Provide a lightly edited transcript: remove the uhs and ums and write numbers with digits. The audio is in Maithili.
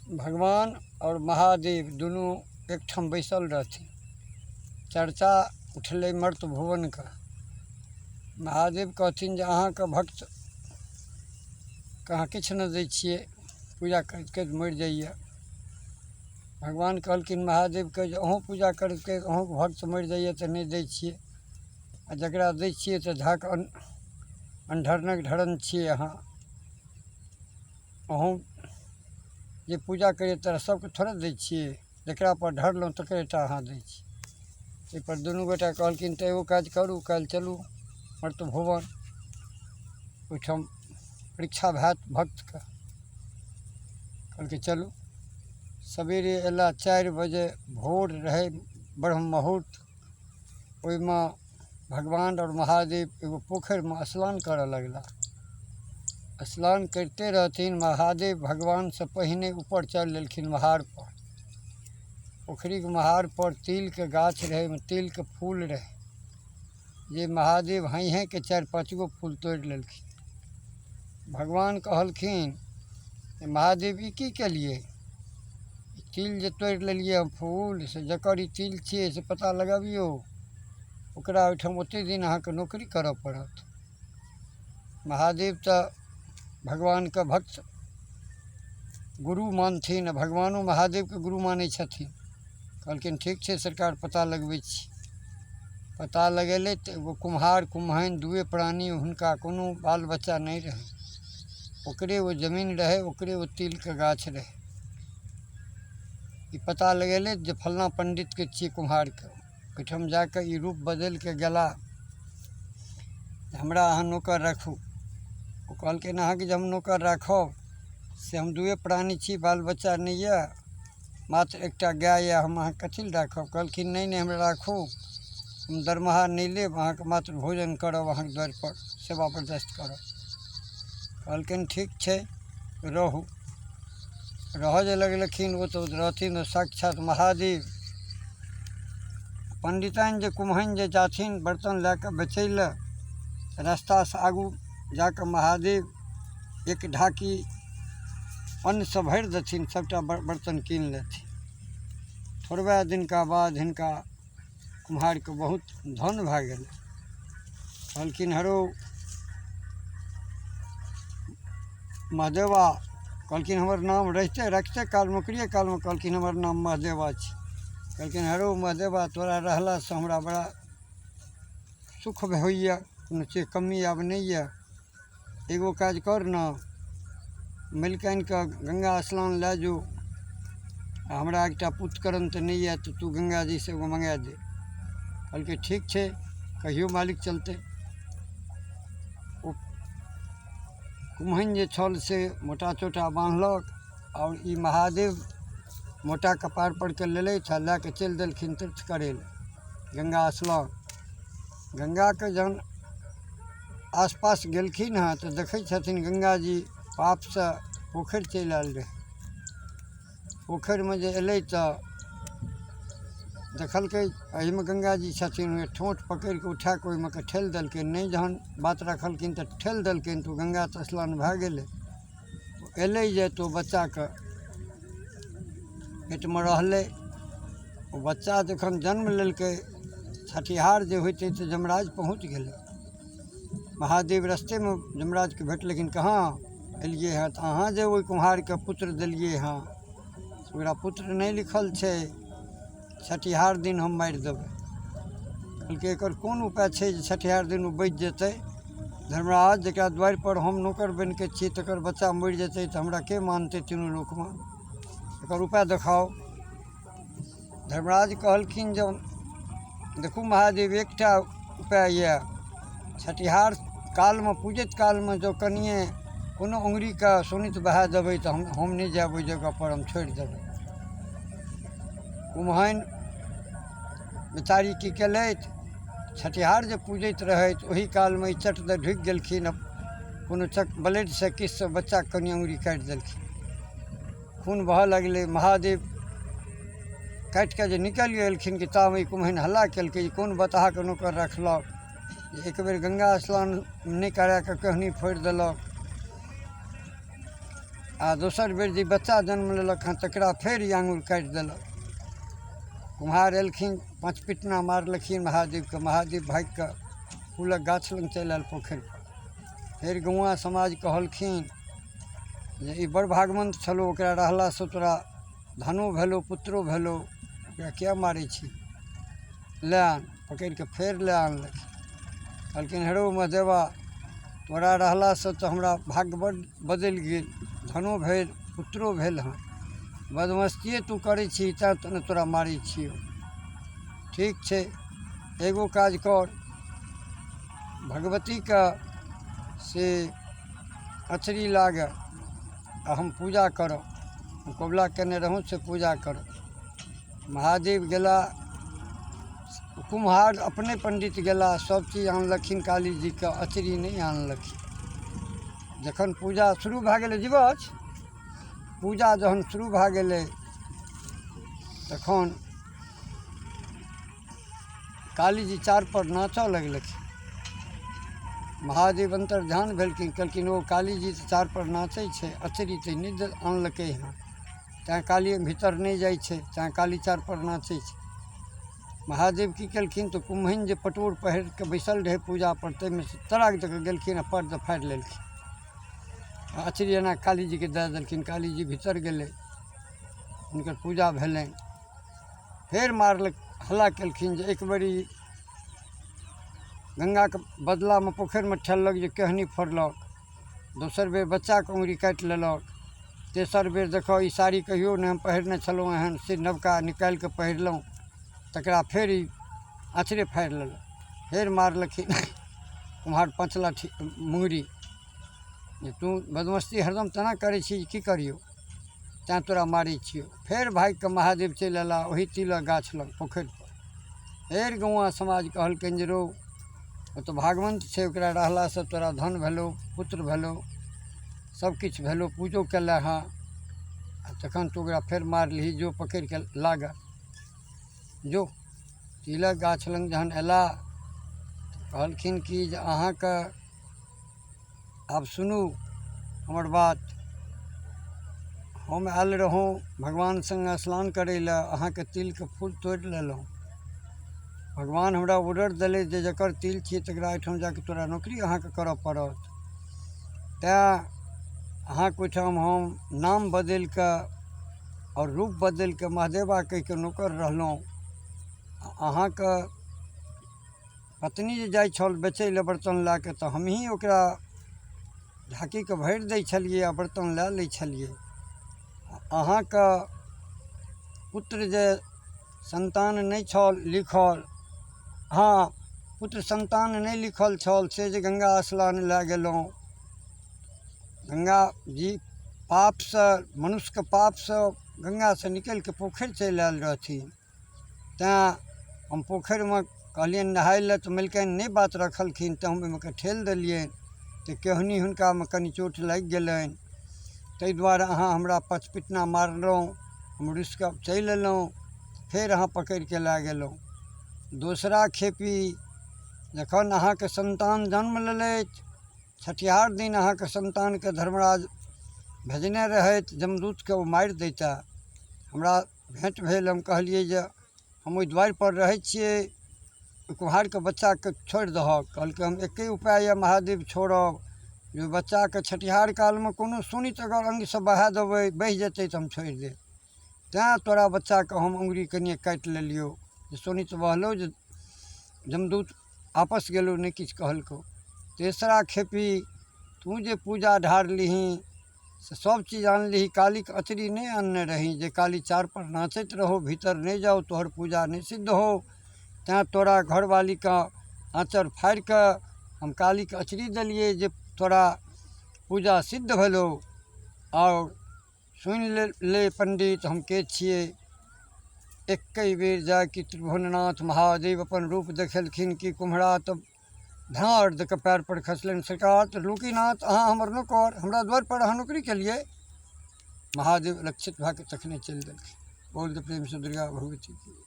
भगवान आओर महादेव दुनू एकठाम बैसल रहथिन। चर्चा उठलै मर्त्य भुवनके। महादेव कहथिन जे अहाँके भक्त के अहाँ किछु नहि दै छियै, पूजा करैत करैत मरि जाइए। भगवान कहलखिन महादेवके जे अहूँ पूजा करैत करैत अहूँके भक्त मरि जाइए तऽ नहि दै छियै, आ जकरा दै छियै तऽ धाक अन्हरनक ढरन छियै अहाँ। अहूँ जे पूजा करैए तकरा सभके थोड़े दै छियै, जकरापर ढरलहुँ तकरे टा अहाँ दै छियै। ताहिपर दुनू गोटा कहलखिन तऽ एगो काज करू, काल्हि चलू मर्त्य भुवन, ओहिठाम परीक्षा हैत भक्तके। कहलकै चलू। सवेरे अयला 4 बजे भोर रहै, ब्रह्म मुहूर्त। ओहिमे भगवान आओर महादेव एगो पोखरिमे स्नान करऽ लगला। स्नान करिते रहथिन, महादेव भगवानसँ पहिने ऊपर चढ़ि लेलखिन महारपर। पोखरिके महारपर तिलके गाछ रहै, ओहिमे तिलके फूल रहै। जे महादेव हाँइ हाँइके 4-5 गो फूल तोड़ि लेलखिन। भगवान कहलखिन महादेव ई की केलियै? तिल जे तोड़ि लेलियै हम फूल, से जकर ई तिल छियै से पता लगबियौ, ओकरा ओहिठाम ओतेक दिन अहाँके नौकरी करऽ पड़त। महादेव तऽ भगवानके भक्त गुरु मानथिन, आ भगवानो महादेवके गुरु मानै छथिन। कहलखिन ठीक छै सरकार, पता लगबै छी। पता लगेलै तऽ एगो कुम्हार कुम्हैन दुए प्राणी, हुनका कोनो बाल बच्चा नहि रहै। ओकरे ओ जमीन रहै, ओकरे ओ तिलके गाछ रहै। ई पता लगेलै जे फल्लाँ पण्डितके छियै कुम्हारके। ओहिठाम जा कऽ ई रूप बदलि कऽ गेला, हमरा अहाँ नौकर राखू। ओ कहलखिन अहाँके जे हम नौकर राखब से हम दुए प्राणी छी, बाल बच्चा नहि यए, मात्र एकटा गाय यए, हम अहाँके कथी लए राखब? कहलखिन नहि नहि हमरा राखू, हम दरमाहा नहि लेब, अहाँके मात्र भोजन करब, अहाँके द्वारिपर सेवा बर्दाश्त करब। कहलखिन ठीक छै, रहू। रहऽ जे लगलखिन ओ तऽ रहथिन साक्षात महादेव। पण्डिताइन जे कुम्हैन जे जाथिन बर्तन लए कऽ बेचै लए, रस्तासँ आगू जा कऽ महादेव एक ढाकी अन्नसँ भरि देथिन, सभटा बर्तन कीन लेथिन। थोड़बे दिनका बाद हिनका कुम्हारके बहुत धन भए गेलै। कहलखिन हरौ महदेवा, कहलखिन हमर नाम रहिते रखिते काल नौकरिए कालमे कहलखिन हमर नाम महदेवा छी। कहलखिन हरौ महदेवा, तोरा रहलासँ हमरा बड़ा सुख होइए, कोनो चीज कमी आब नहि यए। एगो काज कर ने, मलिकानिके गङ्गा स्नान लए जो, आ हमरा एकटा पुत्रकरण तऽ नहि यए, तऽ तू गङ्गाजीसँ एगो मङ्गाए दे। कहलकै ठीक छै, कहियो मालिक चलतै। ओ कुम्हैन जे छल से मोटा चोटा बान्हलक, आओर ई महादेव मोटा कपारपर के लेलथि आ लए कऽ चलि देलखिन तीर्थ करै लए गङ्गा स्नान। गङ्गाके जहन आसपास गेलखिन हँ तऽ देखै छथिन गङ्गाजी पापसँ पोखरि चलि आयल रहै। पोखरिमे जे एलै तऽ देखलकै एहिमे गङ्गाजी छथिन। ठोँठ पकड़ि कऽ उठा कऽ ओहिमे कऽ ठेल देलकै। नहि जहन बात रखलखिन तऽ ठेल देलखिन, तऽ ओ गङ्गा तऽ स्नान भए गेलै। एलै जे तऽ ओ बच्चाके पेटमे रहलै। ओ बच्चा जखन जन्म लेलकै, छठिहार जे होइतै तऽ यमराज पहुँच गेलै। महादेव रस्तेमे यमराजके भेटलखिन, कहाँ एलियै हँ? तऽ अहाँ जे ओहि कुम्हारके पुत्र देलियै हँ, ओकरा पुत्र नहि लिखल छै, छठिहार दिन हम मारि देबै। कहलकै एकर कोन उपाय छै जे छठिहार दिन ओ बचि जेतै? धर्मराज, जकरा द्वारिपर हम नौकर बनि कऽ छी तकर बच्चा मरि जेतै तऽ हमरा के मानतै तीनू लोकमे? एकर उपाय देखाउ। धर्मराज कहलखिन जे देखू महादेव, एकटा उपाय यए, छठिहार कालमे पूजैत कालमे जँ कनिए कोनो अङ्गुरीके शोणित बहा देबै तऽ हम नहि जायब ओहि जगहपर, हम छोड़ि देबै। कुम्हैन बेचारी की केलथि, छठिहार जे पूजैत रहथि ओहि कालमे ई चट दऽ ढुकि गेलखिन, कोनो चक ब्लेडसँ किछुसँ बच्चाके कनि अङ्गुरी काटि देलखिन। खून बहऽ लगलै। महादेव काटि कऽ जे निकलि गेलखिन कि तामे ई कुम्हैन हल्ला केलकै, ई कोन बतहाके नौकर रखलक जे एक बेर गङ्गा स्नान नहि करा कऽ केहुनी फोड़ि देलक। आ दोसर बेर जे बच्चा जन्म लेलक हँ तकरा फेर ई आङ्गुर काटि देलक। कुम्हार एलखिन, 5 पिटना मारलखिन महादेवके। महादेव भागि कऽ फूलक गाछ लग चलि आयल पोखरिपर। फेर गौआँ समाज कहलखिन जे ई बड़ भागवन्त छलौ, ओकरा रहलासँ तोरा धनो भेलौ पुत्रो भेलौ, ओकरा किए मारै छी, लए आन। पकड़ि कऽ फेर लए आनलखिन। कहलखिन हे रौ महदेवा, तोरा रहलासँ तऽ हमरा भाग्य बड्ड बदलि गेल, धनो भेल पुत्रो भेल हँ, बदमस्तिए तू करै छी तैँ तऽ ने तोरा मारै छियौ। ठीक छै, एगो काज कर, भगवतीके से अचरी लागऽ आ हम पूजा करब, हम कबुला कयने रहौँ से पूजा करब। महादेव गेला, कुम्हार अपने पंडित गेला, सब चीज आनलखिन, काली जीके अचरी नहि आनलखिन। जखन पूजा शुरू भए गेलै जीवछ, पूजा जहन शुरू भए गेलै तखन काली जी चारपर नाचऽ लगलखिन। महादेव अन्तर्ध्यान भेलखिन, कहलखिन ओ काली जी तऽ चारपर नाचै छै, अचरी तऽ नहि आनलकै हँ, तैँ काली भीतर नहि जाइ छै, तैँ काली चारपर नाचै छै। महादेव की केलखिन तऽ कुम्हैन जे पटोर पहिर कऽ बैसल रहै पूजा पर, ताहिमे से तड़ाक दऽ कऽ गेलखिन आ पट दऽ फाड़ि लेलखिन आ अचरी एना काली जीके दए देलखिन। काली जी भीतर गेलै, हुनकर पूजा भेलनि। फेर मारलक, हल्ला केलखिन जे एक बेरी गंगाके बदलामे पोखरिमे ठेललक जे केहनी फोड़लक, दोसर बेर बच्चाके अङ्गुरी काटि लेलक, तेसर बेर देखऽ ई साड़ी कहियो नहि हम पहिरने छलहुँ एहन, से नवका निकालि कऽ पहिरलहुँ, तकरा फेर ई आँचरे फाड़ि लेलक। फेर मारलखिन कुम्हार 5 लाठी मुङ्गरी, जे तू बदमस्ती हरदम तेना करै छी की करियौ, तैँ तोरा मारै छियौ। फेर भागि कऽ महादेव चलि अयला ओही तिलक गाछ लग पोखरिपर। फेर गौआँ समाज कहलकनि जे रौ ओ तऽ भागवन्त छै, ओकरा रहलासँ तोरा धन भेलौ पुत्र भेलौ सबकिछु भेलौ, पूजो केले हँ, आ तखन तू ओकरा फेर मारलिही, जो पकड़ि कऽ लागऽ जो। तिलक गाछ लग जहन अयला कहलखिन कि जे अहाँके आब सुनू हमर बात, हम आयल रहौँ भगवान सङ्गे स्नान करै लए, अहाँके तिलके फूल तोड़ि लेलहुँ, भगवान हमरा ऑर्डर देलथि जे जकर तिल छियै तकरा एहिठाम जाके तोरा नौकरी अहाँके करऽ पड़त, तैँ अहाँके ओहिठाम हम नाम बदलि कऽ आओर रूप बदलि कऽ महदेवा कहि कऽ नौकर रहलहुँ। अहाँके पत्नी जे जाइ छल बेचै लए बर्तन लए कऽ तऽ हमही ओकरा ढाकीके भरि दै छलियै आ बर्तन लए लै छलियै। अहाँके पुत्र जे सन्तान नहि छल लिखल, हँ पुत्र सन्तान नहि लिखल छल, से जे गंगा स्नान लए गेलहुँ, गंगा जी पापसँ मनुष्यके पापसँ गंगासँ निकलि कऽ पोखरि चलि आयल रहथिन, तैँ हम पोखरिमे कहलियनि नहाय लए तऽ मलिकानि नहि बात रखलखिन, तऽ हम ओहिमे कऽ ठेल देलियनि तऽ केहनी हुनकामे कनि चोट लागि गेलनि, ताहि दुआरे अहाँ हमरा पचपिटना मारलहुँ, हम रुसि कऽ चलि एलहुँ, फेर अहाँ पकड़ि कऽ लए गेलहुँ। दोसरा खेती जखन अहाँके सन्तान जन्म लेलथि, छठिहार दिन अहाँके सन्तानके धर्मराज भेजने रहथि जमदूतके, ओ मारि दैता। हमरा भेँट भेल, हम कहलियै जे हम ओहि दुआरिपर रहै छियै, ओहि कुम्हारके बच्चाके छोड़ि दहक। कहलकै हम एके उपाय यए महादेव छोड़ब, जे बच्चाके छठिहार कालमे कोनो शोणित अगर अङ्गसँ बहा देबै, बहि जेतै तऽ हम छोड़ि देब, तैँ तोरा बच्चाके हम अङ्गुरी कनिए काटि लेलियौ जे शोणित बहलौ जे जमदूत आपस गेलौ, नहि किछु कहलकौ। तेसरा खेती तू जे पूजा ढारलिही से सब चीज आनलिही, कालीके अचरी नहि आनने रही, जे काली चारपर नाचैत रहौ, भीतर नहि जाउ, तोहर पूजा नहि सिद्ध हौ, तैँ तोरा घरवालीके आँचर फाड़ि कऽ हम कालीके अचरी देलियै जे तोरा पूजा सिद्ध भेलौ। आओर सुनि ले ले पंडित हम के छियै। एके बेर जाकऽ त्रिभुवननाथ महादेव अपन रूप देखेलखिन कि कुम्हरा तऽ धाँड़ दऽ कऽ पएर पर खसलनि। सरकार तऽ लोकीनाथ अहाँ हमर नौकर, हमरा द्वार पर अहाँ नौकरी केलियै। महादेव लक्षित भए कऽ तखने चलि देलखिन। बोल दे प्रेम से दुर्गा भगवती की।